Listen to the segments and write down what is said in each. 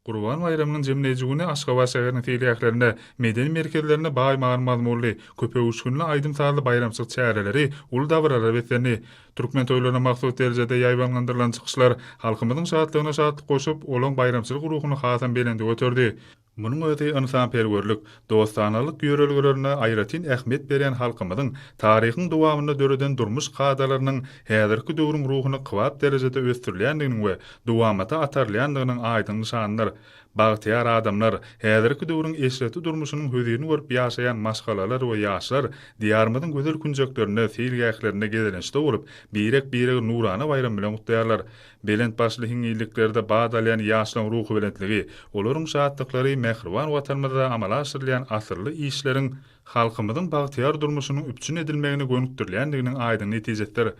Gurban baýramynyň jemleýji güni Aşgabat şäheriniň seýilgählerinde, medeni merkezlerinde baý many-mazmunly, köpöwüşginli aýdym-sazly baýramçylyk çäreleri uly dabaralara beslendi. Türkmen toýlaryna mahsus derejede ýaýbaňlandyrylan çykyşlar halkymyzyň şatlygyna şatlyk goşup, olaň baýramçylyk ruhuny hasam belende göterdi. Munuň özi ynsanperwerlik, dostanalyk ýörelgelerine aýratyn ähmiýet berýän halkymyzyň taryhyň dowamynda döreden durmuş kadalarynyň häzirki döwrüň ruhuna kybap derejede ösdürilýändiginiň we dowamata atarylýandygynyň aýdyň nyşanydyr. Bagtyýar adamlar, häzirki döwrüň eşretli durmuşynyň hözirini görüp ýaşaýan maşgalalar we ýaşlar Diýarymyzyň gözel künjeklerinde, seýilgählerinde gezelençde bolup, birek-biregi nurana baýram bilen gutlaýarlar. Belent başly hiňňilliklerde bat alýan ýaşlaryň ruhubelentligi, olaryň şatlyklary mähriban Watanymyzda amala aşyrylýan asylly işleriň halkymyzyň bagtyýar durmuşynyň üpjün edilmegine gönükdirilýändiginiň aýdyň netijesidir.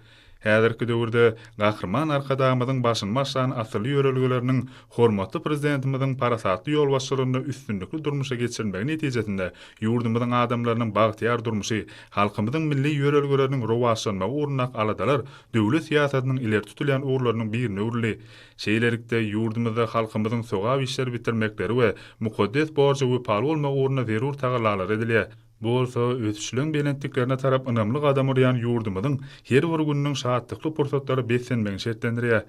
Häzirki döwürde Gahryman Arkadagymyzyň başyny başlan asylly ýörelgeleriniň hormatly Prezidentimiziň parasatly ýolbaşçylygynda üstünlikli durmuşa geçirilmegi netijesinde ýurdumyzyň adamlarynyň bagtyýar durmuşy, halkymyzyň milli ýörelgeleriniň rowaçlanmagy ugrundaky aladalar döwlet syýasatynyň ileri tutulýan ugurlarynyň birine öwrüldi. Şeýlelikde, ýurdumyzda halkymyzyň sogap işleri bitirmekleri we mukaddes borja wepaly bolmagy ugrunda zerur tagallalar edilýär. Bu bolsa ösüşleň belentliklerine tarap ynamly gadam urýan ýurdumyzyň her bir gününiň şatlykly pursatlara beslenmegini şertlendirýär.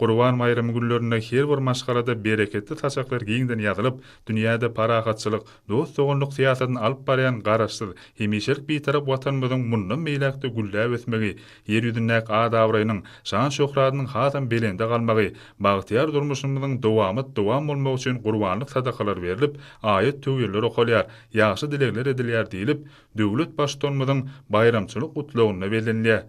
Gurban baýramy günlerinde her bir maşgalada bereketli saçaklar giňden ýazylyp, dünýäde parahatçylyk, dost-doganlyk syýasatyny alyp barýan Garaşsyz, hemişelik Bitarap Watanymyzyň mundan beýläk-de gülläp ösmegi, Ýer ýüzündäki at-abraýynyň, şan-şöhratynyň hasam belende galmagy, bagtyýar durmuşymyzyň dowamat-dowam bolmagy üçin gurbanlyk sadakalar berlip, aýat-töwirler okalýar, ýagşy dilegler edilýär diýlip, döwlet Baştutanymyzyň baýramçylyk Gutlagynda bellenilýär.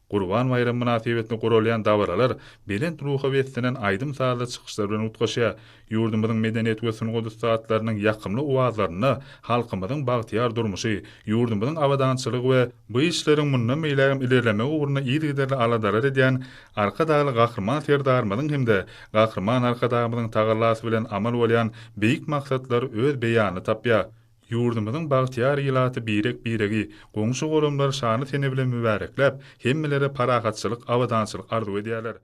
Gurban baýramy mynasybetli guralýan dabaralar belent ruha beslenen aýdym-sazly çykyşlar bilen utgaşýar. Ýurdumyzyň medeniýet we sungat ussatlarynyň ýakymly owazlarynda halkymyzyň bagtyýar durmuşy, ýurdumyzyň abadançylygy we bu işleriň mundan beýlägem ilerlemegi ugrunda yzygiderli aladalar edýän Arkadagly Gahryman Serdarymyzyň hem-de Gahryman Arkadagymyzyň tagallasy bilen amal bolýan beýik maksatlar öz beýanyny tapýar. Ýurdumyzyň bagtyýar ilaty birek-biregi, goňşy-golamlary şanly sene bilen mübärekläp, hemmelere parahatçylyk, abadançylyk arzuw edýärler.